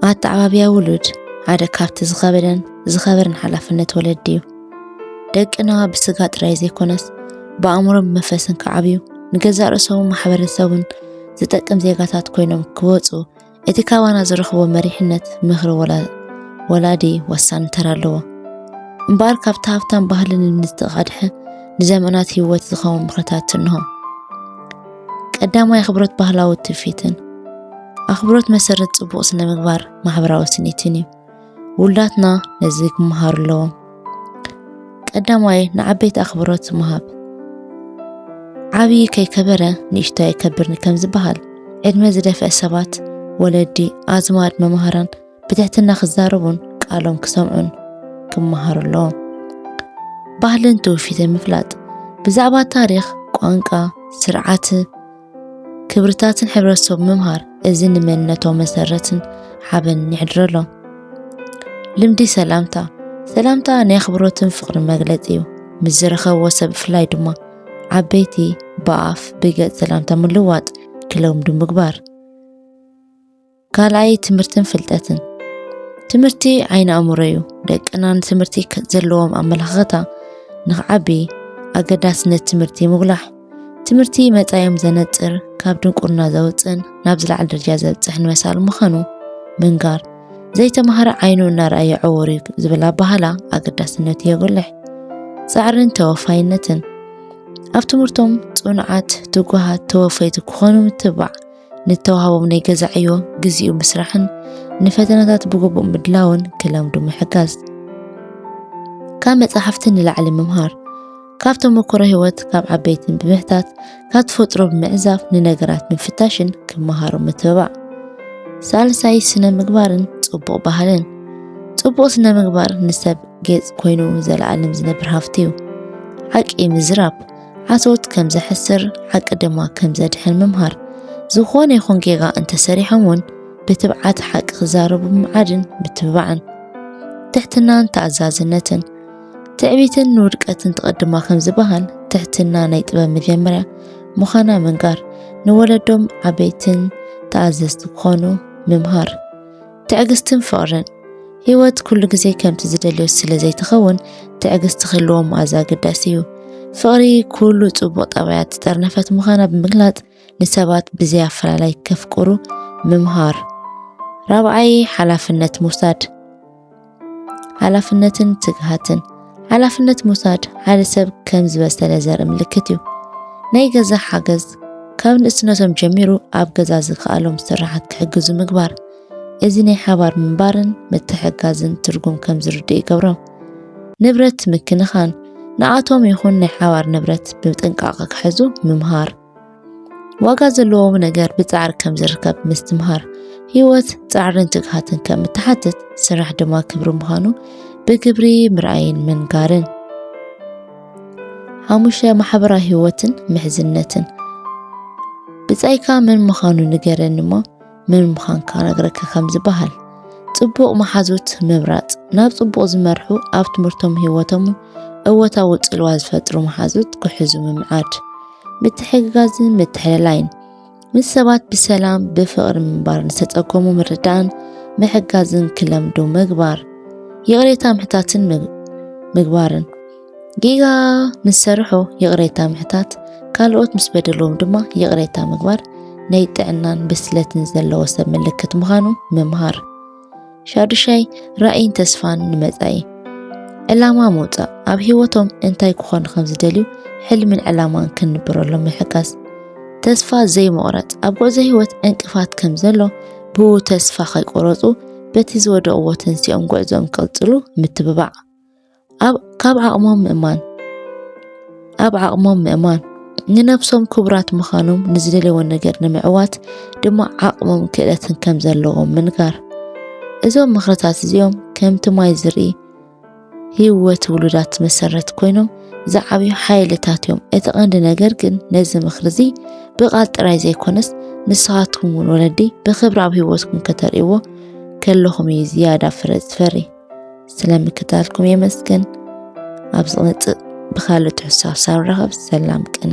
ኣተዓባብያ ውሉድ ሓደ ካብቲ ዝኸበደን ዝኸበርን ሓላፍነት ወለዲ እዩ። ደቅና ብስጋ ጥራይ ዘይኮነስ ብኣእምሮን ብመንፈስን ክዓብዩ፣ ንገዛእ ርእሶምን ማሕበረሰቡን ዝጠቅም ዜጋታት ኮይኖም ክወፁ እቲ ካባና ዝረኽቦ መሪሕነት ምኽሪ ወላ-፣ ወላዲ ወሳኒ ተራ ኣለዎ። እምበኣር ካብቲ ሃብታም ባህልን ልምድን ዝተቐድሐ ንዘመናት ህይወት ዝኸውን ምኽርታት እንሆ። ቀዳማይ ኣኽብሮት ባህላዊ ትውፊትን። ኣኽብሮት መሰረት ጽቡቕ ስነ ምግባር ማሕበራዊ ስኒትን እዩ። ውሉዳትና ነዚ ክመሃሩ ኣለዎም። ቀዳማይ ንዓበይቲ ኣኽብሮት ምሃብ። ዓብዪ ከይከበረ ንእሽቶ ኣይከብርን ከም ዝበሃል፣ ዕድመ ዝደፍአ ሰባት፣ ወለዲ፣ ኣዝማድ፣ መምሃራን ብትሕትና ክዛረቡን ቃሎም ክሰምዑን ክመሃሩ ኣለዎም። ባህልን ትውፊትን ምፍላጥ። ብዛዕባ ታሪኽ፣ ቋንቋ፣ ስርዓት፣ ክብርታትን ሕብረተሰብ ምምሃር፣ እዚ ንመንነቶም መሰረትን ሓበንን የሕድረሎም። ልምዲ ሰላምታ። ሰላምታ ናይ ኣኽብሮትን ፍቕርን መግለጺ እዩ። ምስ ዝረኸብዎ ሰብ ብፍላይ ድማ ዓበይቲ ብኣፍ ብገጽ ሰላምታ ምልዋጥ ክለምዱ ምግባር። ካልኣይ ትምህርትን ፍልጠትን። ትምህርቲ ዓይኒ ኣእምሮ እዩ። ደቅና ንትምህርቲ ከ-፣ ዘለዎም ኣመለኻኽታ ንኽዓቢ ኣገዳስነት ትምህርቲ ምጉላሕ። ትምህርቲ መጻዮም ዘነጽር፣ ካብ ድንቁርና ዘውጽእን ናብ ዝለዓለ ደረጃ ዘብጽሕን መሳል ምዃኑ ምንጋር። ዘይተማህረ ዓይኑ እናረኣየ ዕዉር እዩ ዝብል ኣበሃላ ኣገዳስነቱ የጉልሕ። ጻዕርን ተወፋይነትን። ኣብ ትምህርቶም ጽኑዓት፣ ትጉሃት፣ ተወፈይቲ ክኾኑ ምትብባዕ። ንተዋህቦም ናይ ገዛ ዕዮ ግዚኡ ምስራሕን ንፈተናታት ብግቡእ ምድላውን ክለምዱ ምሕጋዝ። ካብ መጻሕፍቲ ንላዕሊ ምምሃር። ካብ ተመክሮ ህይወት፣ ካብ ዓበይትን ብምሕታት፣ ካብ ተፈጥሮ ብምዕዛብ ንነገራት ምፍታሽን ክመሃሩ ምትብባዕ። ሳልሳይ ስነ ምግባርን ጽቡቕ ባህልን። ጽቡቕ ስነ ምግባር ንሰብ ጌጽ ኮይኑ ዘለኣለም ዝነብር ሃብቲ እዩ። ሓቂ ምዝራብ፣ ሓሶት ከም ዘሕስር፣ ሓቂ ድማ ከም ዘድሕን ምምሃር። ዝኾነ ይኹን ጌጋ እንተሰሪሖም እውን ብትብዓት ሓቂ ክዛረቡ ምምዓድን ምትብባዕን። ትሕትናን ተኣዛዝነትን። ትዕቢትን ንውድቀትን ትቕድማ ከም ዝበሃል፣ ትሕትና ናይ ጥበብ መጀመርያ ምዃና ምንጋር። ንወለዶም ዓበይትን ተኣዘዝቲ ክኾኑ ምምሃር። ትዕግስትን ፍቕርን። ህይወት ኩሉ ግዜ ከምቲ ዝደልዮ ስለ ዘይትኸውን፣ ትዕግስቲ ክህልዎም ኣዝዩ ኣገዳሲ እዩ። ፍቕሪ ኩሉ ጽቡቕ ጠባያት ዝጠርነፈት ምዃና ብምግላጽ፣ ንሰባት ብዘይ ኣፈላላይ ከፍቅሩ ምምሃር። ራብዓይ ሓላፍነት ምውሳድ። ሓላፍነትን ትግሃትን። ሓላፍነት ምውሳድ ሓደ ሰብ ከም ዝበሰለ ዘርኢ ምልክት እዩ። ናይ ገዛ ሓገዝ። ካብ ንእስነቶም ጀሚሩ ኣብ ገዛ ዝከኣሎም ስራሓት ክሕግዙ ምግባር። እዚ ናይ ሓባር ምንባርን ምትሕግጋዝን ትርጉም ከም ዝርድኡ ይገብሮም። ንብረት ምክንኻን። ንኣቶም ይኹን ናይ ሓባር ንብረት ብጥንቃቐ ክሕዙ ምምሃር። ዋጋ ዘለዎ ነገር ብጻዕሪ ከም ዝርከብ ምስትምሃር። ህይወት ጻዕርን ትግሃትን ከም እትሓትት፣ ስራሕ ድማ ክብሪ ምዃኑ ብግብሪ ምርኣይን ምንጋርን። ሓሙሽተ ማሕበራዊ ህይወትን ምሕዝነትን። ብጻይካ መን ምዃኑ ንገረኒ እሞ መን ምዃንካ ነግረካ ከም ዝበሃል፣ ጽቡቕ መሓዙት ምምራጽ። ናብ ጽቡቕ ዝመርሑ፣ ኣብ ትምህርቶም ህይወቶምን እወታዊ ጽልዋ ዝፈጥሩ መሓዙት ክሕዙ ምምዓድ። ምትሕግጋዝን ምትሕልላይን። ምስ ሰባት ብሰላም ብፍቕሪ ምንባር፣ ንዝተጸገሙ ምርዳእን ምሕጋዝን ክለምዱ ምግባር። ይቕሬታ ምሕታትን ምግ-፣ ምግባርን። ጌጋ ምስ ሰርሑ ይቕሬታ ምሕታት፣ ካልኦት ምስ በደልዎም ድማ ይቕሬታ ምግባር ናይ ጥዕናን ብስለትን ዘለዎ ሰብ ምልክት ምዃኑ ምምሃር። ሻዱሻይ ራእይን ተስፋን ንመጻኢ። ዕላማ ምውጻእ። ኣብ ህይወቶም እንታይ ክኾኑ ከም ዝደልዩ ሕልምን ዕላማን ክንብረሎም ምሕጋዝ። ተስፋ ዘይምቑራጽ። ኣብ ጉዕዞ ህይወት ዕንቅፋት ከም ዘሎ ብኡ ተስፋ ከይቆረጹ በቲ ዝወደቕዎ ተንሲኦም ጉዕዞኦም ክቕጽሉ ምትብባዕ። ኣብ፣ ካብ ዓቕሞም ምእማን። ኣብ ዓቕሞም ምእማን። ንነብሶም ክቡራት ምዃኖም ንዝደልይዎ ነገር ንምዕዋት ድማ ዓቕሞም ክእለትን ከም ዘለዎም ምንጋር። እዞም ምኽርታት እዚኦም ከምቲ ማይ ዝርኢ ህይወት ውሉዳት መሰረት ኮይኖም ዝዓብዩ ሓይልታት እዮም። እቲ ቀንዲ ነገር ግን ነዚ ምኽሪ እዚ ብቓል ጥራይ ዘይኮነስ ንስኻትኩም እውን ወለዲ ብኽብሪ ኣብ ህይወትኩም ከተርእይዎ ከለኹም እዩ ዝያዳ ፍረ ዝፈሪ። ስለምክታልኩም የመስግን። ኣብ ዝመጽእ ብኻልእ ትሕዝቶ ክሳብ ንራኸብ ሰላም ቅነ።